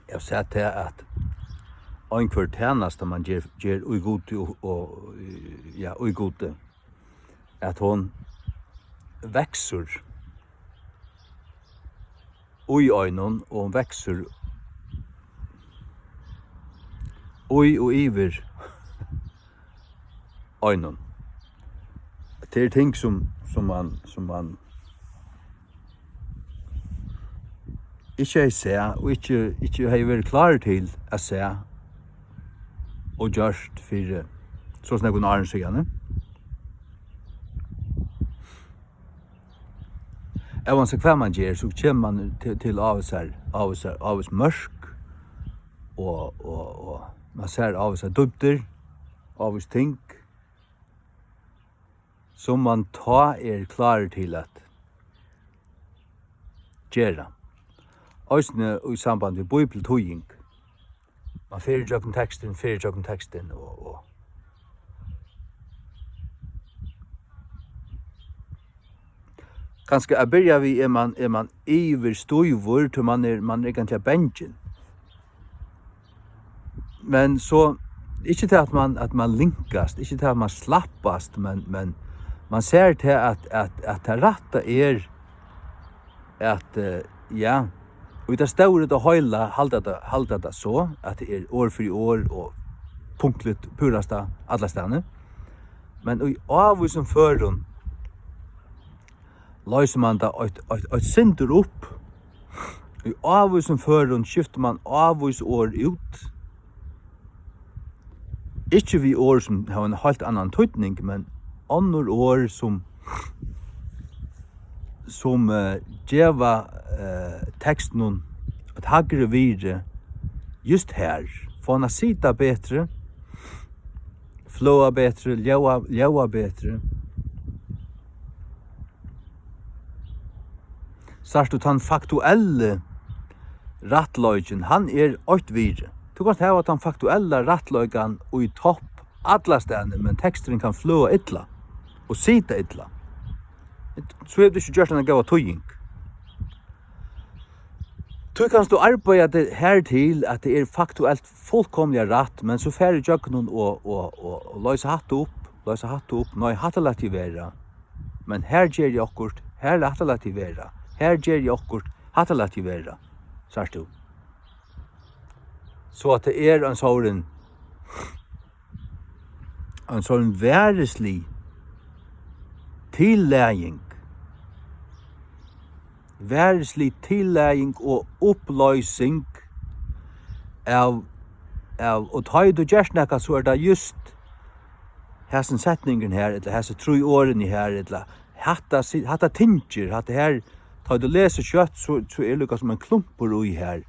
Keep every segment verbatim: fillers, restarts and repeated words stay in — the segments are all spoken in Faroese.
Eg havi sæð tað, at einhvør tænasta, man ger, ger í Gudi og, og, ja, í Gudi, at hon veksur í einum, og hon veksur í og yvir einum. Tað er ting, sum, sum man, sum man ikki hevði sæð, og ikki, ikki hevði verið klárur til at sæð og gjørt fyri so nógvum árum síðani. Óansæð hvat man ger, so kemur man til, til ávísar, ávísar, ávís mørk, og, og, og man sær ávísar dýpdir, ávís ting, sum man tá er klárur til at gera. Eisini í samband við bíbliutýðing. Man fer ígjøgnum tekstin, fer ígjøgnum tekstin og, og kanska at byrja við er man, er man yvirstívur, tí man er, man er eigentliga bangin. Men so, ikki tað at man, at man linkast, ikki tað at man slappast, men, men man sær tað at, at, at tað rætta er at, eh, ja, og í tað stóra og tað heila halda tað, halda tað so, at tað er orð fyri orð og punktligt púrasta allastaðni. Men í ávísum førum loysir man tað eitt, eitt, eitt sindur upp. Í ávísum førum skiftir man ávís orð út. Ikki við orð, sum hava ein heilt annan týdning, men onnur orð, sum, sum, eh, geva, eh, tekstinum eitt hægri virði, júst har. Fáa hann at sita betri, fløða betri, ljóða, ljóða betri. Sært tú, tann faktuelli rættleikin, hann er eitt virði. Tú kanst hava tann faktuella rættleikan í topp allastaðni, men teksturin kann fløða illa og sita illa. So hevur tú ikki gjørt eina góða týðing. Tí kanst tú arbeiða teg har til, at tað er faktuelt fullkomiliga rætt, men so fara ígjøgnum og, og, og, og loysa hatta upp, loysa hatta upp, nei, hatta lati eg vera. Men her ger eg okkurt, her, hatta lati eg vera. Her ger eg okkurt, hatta lati eg vera. Sært tú? So at tað er ein sovorðin, ein sovorðin varislig tillaging, varislig tillaging og upploysing av, av, og tá ið tú gert nakað, so er tað júst hasin setningurin her, ella hasi trý orðini her, ella hatta si-, hatta tyngir, hatta her, tá ið tú lesur skjótt, so, so er líka sum ein klumpur í her,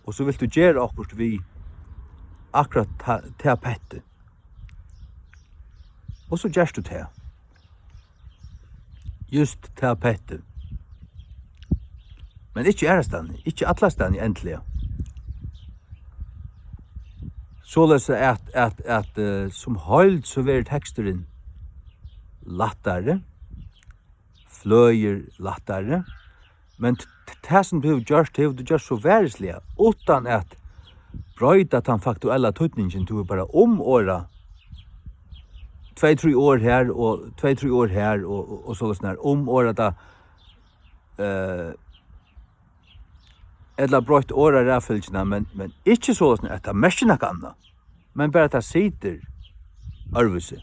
og so vilt tú gera okkurt við akkurát ta-, tað pettið. Og so gert tú tað. Júst tað pettið. Men ikki aðrastaðni, ikki allastaðni endiliga. Soleiðis at, at, at, eh, sum heild, so verður teksturin lættari, fløðir lættari, men t-, t-, tað, sum tú hevur gjørt, hevur tú gjørt so varisliga, uttan at broyta tann faktuella týdningin. Tú hevur bara umorðað tvey, trý orð her og tvey, trý orð her og, og, og soleiðis nær, umorðað tað, eh, ella broytt orðaraðfylgjuna, men, men ikki soleiðis at tað merkir nakað annað, men bara at tað situr øðrvísi.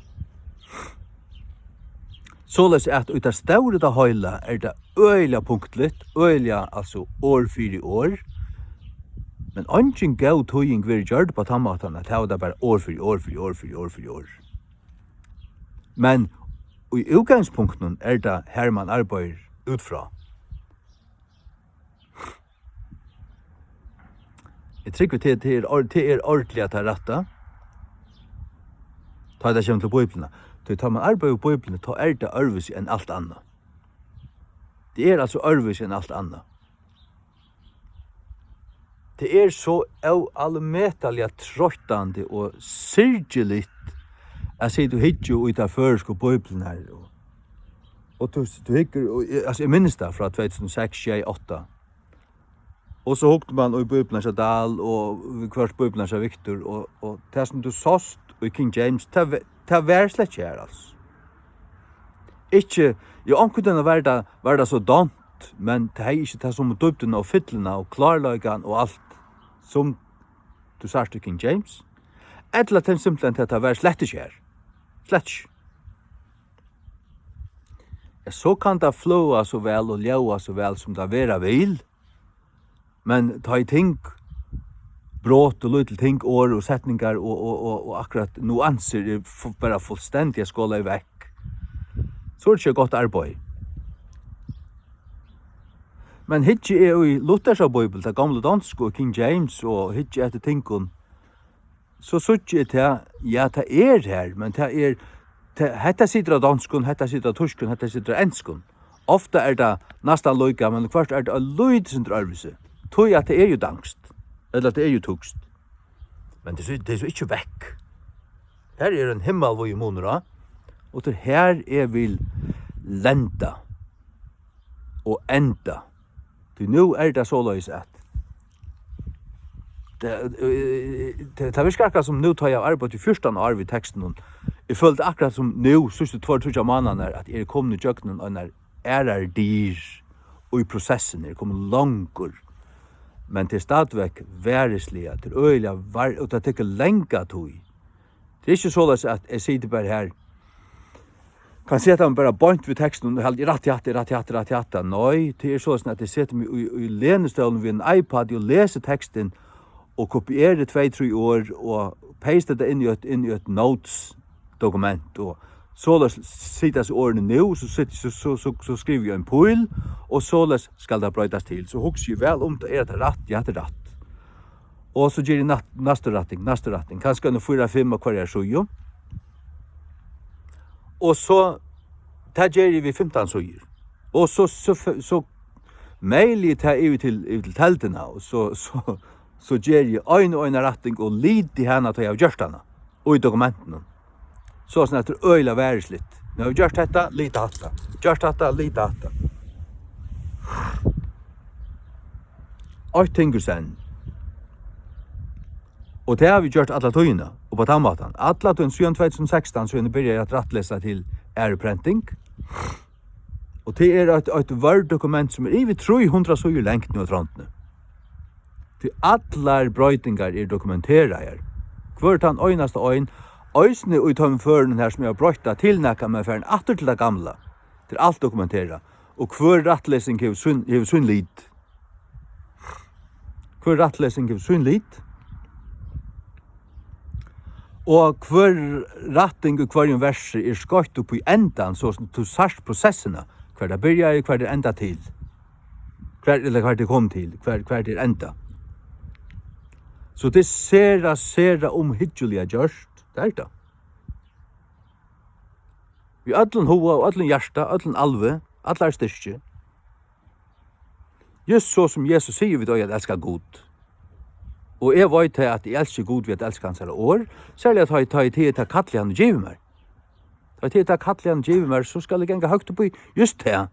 Soleiðis at í tað stóra og tað heila er tað øgiliga punktligt, øgiliga, altso, orð fyri orð, men eingin góð týðing verður gjørd upp á tann mátan, at hava tað bara orð fyri orð fyri orð fyri orð fyri orð. Men í útgangspunktinum er tað har, man arbeiðir út frá. Eg trúgvi, tað, tað er or-, tað er ordiliga tað rætta, tá tað kemur til Bíbliuna. Tí tá man arbeiðir við Bíbliuni, tá er tað øðrvísi enn alt annað. Tað er altso øðrvísi enn alt annað. Tað er so óalmetaliga troyttandi og syrgiligt at sita og hyggja í tær føroysku Bíbliurnar, og, og tú, tú hyggur, og, altso, eg minnist tað frá tvey túsund og seks, sjey, átta. Og so hugdi mann í Bíbliuna hjá Dahl, og viðhvørt Bíbliuna hjá Victor, og, og tað sum tú sást í King James, tað ve-, tað var slett ikki har, altso. Ikki, jú, onkuntíð var tað, var tað so dont, men tað hevði ikki tað somu dýpdina og fylluna og klárleikan og alt, sum tú sært í King James. Ella tað simpelthen, at tað var slett ikki har. Slett ikki. Ja, so kann tað fløða so væl og ljóða so væl, sum tað vera vil, men tá ið ting, brot og lítil ting, orð og setningar og, og, og, og akkurát nuansir er fu-, bara fullstendiga skolaði vekk, so er tað ikki gott arbeiði. Men hyggi eg í Luthers Bíbel, ta gomlu donsku, King James, og hyggi eftir tingum, so síggi eg tað, ja, tað er har, men tað er, tað, hetta situr á donskum, hetta situr á týskum, hetta situr á enskum. Ofta er tað næstan líka, men hvørt er tað eitt lítið sindur øðrvísi. Tí at tað er jú danskt, ella tað er jú týskt. Men tað er so, tað er so ikki vekk. Her er ein himmalvíður munur á, og tað er her eg vil lenda og enda. Tí nú er tað soleiðis, at tað, eh, tað, tað virkar akkurát sum nú, tá eg havi arbeitt í fjúrtan ár við tekstinum, eg føldi akkurát sum nú, síðstu tveir, tríggjar mánaðirnar, at eg eri komin ígjøgnum einar aðrar dyr í prosessini, eg eri komin longur. Men tað er stadigvæk varisliga, tað er øgiliga var-, og tað tekur langa tíð. Tað er ikki soleiðis, at eg siti bara her, kann seta meg bara beint við tekstin og haldi, rætt í hatta, rætt í hatta, rætt í hatta. Nei, tað er soleiðis, at eg seti meg í, í lenustólin við ein iPad og lesi tekstin og kopieri tvey, trý orð og paste tað inn í eitt, inn í eitt notes dokument, og soleiðis sita hasi orðini nú, so sit-, so, so, so, so skrivi eg ein píl, og soleiðis skal tað broytast til. So hugsi eg væl um tað, er hetta rætt? Ja, hatta er rætt. Og so geri eg næst-, næstu rætting, næstu rætting, kanska eini fýra, fimm á hvørjari síðu. Og so, tað geri eg við fimtan síður. Og so, so, so, so maili eg tað yvir til, yvir til telduna, og so, so, so geri eg ein og eina rætting og liti hana, tá eg havi gjørt hana, í dokumentinum. So, soleiðis at tað er øgiliga varisligt. Nú havi eg gjørt hetta, lita hatta. Gjørt hatta, lita hatta. Eitt ting í senn. Og tað havi eg gjørt alla tíðina, og á tann mátan. Alla tíðina síðan tvey túsund og sekstan, síðan eg byrjaði at rættlesa til aðru prenting. Og tað er eitt, eitt Word-dokument, sum er yvir trý hundrað síður langt nú á trondini. Tí allar broytingar eru dokumenteraðar. Hvør tann einasta ein, eisini í teimum førunum her, sum eg havi broytt tað til nakað, men farin aftur til tað gamla. Tað er alt dokumenterað. Og hvør rættlesing hevur sín, hevur sín lit. Hvør rættlesing hevur sín lit. Og hvør rætting í hvørjum versi er skoytt upp í endan, so sum tú sært prosessina, hvar tað byrjaði, hvar tað endar til. Hvar, ella hvar tað kom til, hvar, hvar tað endar. So tað er sera, sera umhyggjiliga gjørt. Tað er tað. Við øllum huga og øllum hjarta, øllum alvi, allari styrki. Júst so sum Jesus sigur, vit eiga at elska Gud. Og eg veit tað, at eg elski Gud við at elska hansara orð, serliga tá eg, tá eg, tað er tað kallið, hann hevur givið mær. Tá eg, tað er tað kallið, hann hevur givið mær, so skal eg ganga høgt upp í júst tað.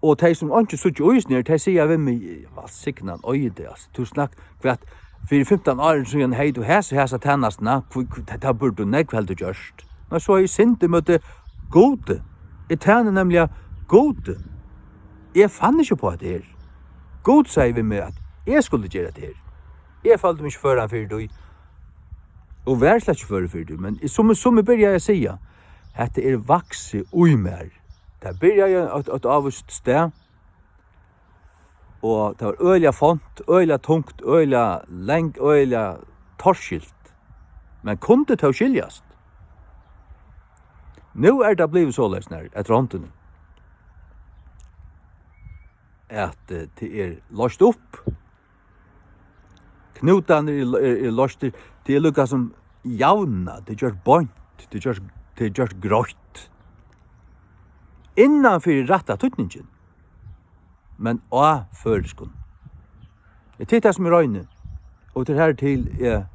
Og tey, sum einki síggja í sum er, tey siga við meg: "Vælsignaðan eidi, altso, tú snakk-, hvat, fyri fimtan árum síðan hevði tú hesa, hesa tænastuna, hví, hví, tað, tað burdi tú nógv heldur gjørt." Men so havi eg synd ímóti Gudi. Eg tæni nemliga Gudi. Eg fann ikki upp á hetta her. Gud segði við meg, at eg skuldi gera hetta her. Eg føldi meg ikki føran fyri tí, og var slett ikki førur fyri tí. Men sum, sum eg byrjaði at siga, hetta er vaksið í mær. Tað byrjaði eitt, eitt ávíst stað, og tað var øgiliga font, øgiliga tungt, øgiliga lang, øgiliga torskilt, men kundi tó skiljast. Nú er tað blivið soleiðis nær eftir hondini, at, eh, tað er loyst upp. Knútarnir eru, eru, eru loystir. Tað er líka sum javnað, tað er gjørt beint, tað er gjørt, tað er gjørt greitt. Innan fyri rætta týdningin, men á føroyskum. Tað er tað, sum eg royni, og tað er har til eg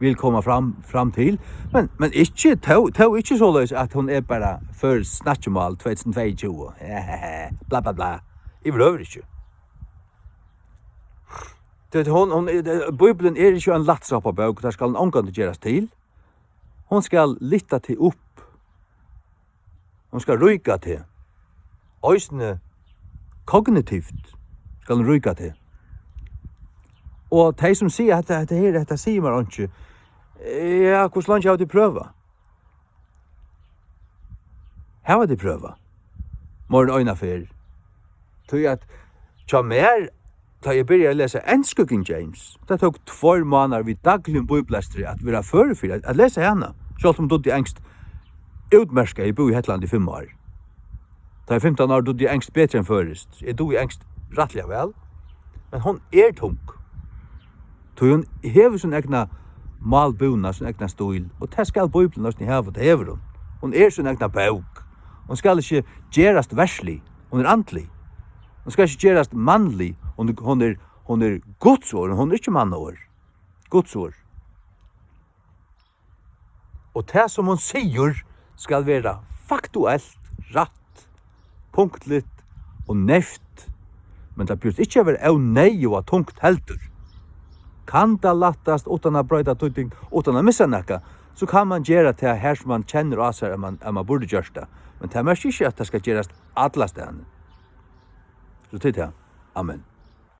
vil koma fram, fram til. Men, men ikki, tó, tó ikki soleiðis, at hon er bara føroyskt snakkimál tvey túsund og tveyogtjúgu. Bla, bla, bla. Yvirhøvur ikki. Tí at hon, hon, Bíblian er ikki ein lættsláparbók, tað skal hon ongantíð gerast til. Hon skal lyfta teg upp. Hon skal ríka teg. Eisini kognitivt skal hon ríka teg. Og tey sum siga, "Hetta, hetta her, hetta sigur mær einki." Ja, hvussu leingi hava tit prøvað? Hava tit prøvað? Meira enn eina ferð? Tí at hjá mær, tá eg byrjaði at lesa ensku King James, tað tók tveir mánaðar við dagligum bíbellestri at vera førur fyri at, at lesa hana, sjálvt um eg dugdi enskt útmerkað, eg búði í Hetlandi í fimm ár. Tá eg fimtan ár dugdi eg enskt betri enn føroyskt. Eg dugi enskt rættiliga væl, men hon er tung. Tí hon hevur sín egna málbúna, sín egna stíl, og tað skal Bíblian eisini hava, tað hevur hon. Hon er sín egna bók. Hon skal ikki gerast verðslig, hon er andlig. Hon skal ikki gerast mannlig, hon, hon er, hon er Guds orð, hon er ikki mannaorð. Guds orð. Og tað, sum hon sigur, skal vera faktuelt rætt, punktligt og neyvt. Men tað behøvist ikki at vera óneyðuga tungt heldur. Kann tað lættast, uttan at broyta týdning, uttan at missa nakað, so kann mann gera tað har, sum mann kennir á sær, at mann, at mann burdi gjørt tað. Men tað merkir ikki, at tað skal gerast allastaðni. So tað er tað. Amen.